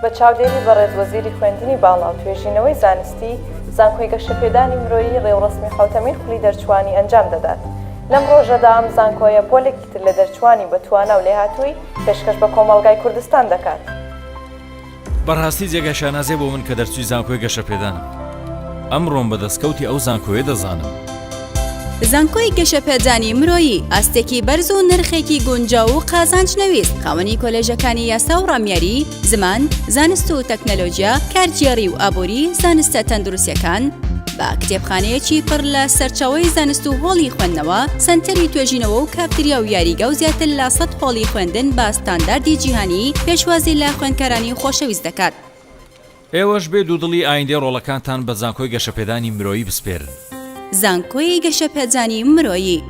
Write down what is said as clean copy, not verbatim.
بە چاودێری بەڕێز وەزیری خوێندنی باڵا و توێژینەوەی زانستی، زانکۆی گەشەپێدانی مرۆیی ڕێوڕەسمی حەوتەمین خولی دەرچووانی ئەنجام دەدات. لەم ڕۆژەدا ئەم زانکۆیە پۆلێکی تر لە دەرچووانی بە توانا و لێهاتووی پێشکەش بە کۆمەڵگای کوردستان دەکات. بەڕاستی جێگای شانازیە بۆ من کە دەرچووی زانکۆی گەشەپێدانم. ئەمڕۆم بە دەستکەوتی ئەو زانکۆیە دەزانم. زانکۆی گەشەپێدانی مرۆیی، ئاستێکی بەرز و نرخێکی گونجاو و قازانج نەویست، خاوەنی کۆلێژەکانی یاسا و ڕامیاری، زمان، زانست و تەکنەلۆجیا، کارگێڕی و ئابووری، زانستە تەندروستیەکان، بە کتێبخانەیەکی پڕ لە سەرچاوەی زانست و هۆڵی خوێندنەوە، سەنتەری توێژینەوە و کافتریا و یاریگا و زیاتر لە 100 هۆڵی خوێندن بە ستانداردی جیهانی پێشوازی لە خوێندکارانی خۆشەویست دەکات. ئێوەش بێ دوودڵی ئایندەی ڕۆڵەکانتان بە زانکۆی گەشەپێدانی مرۆیی بسپێرن. زانکۆی گەشەپێدانی مرۆیی.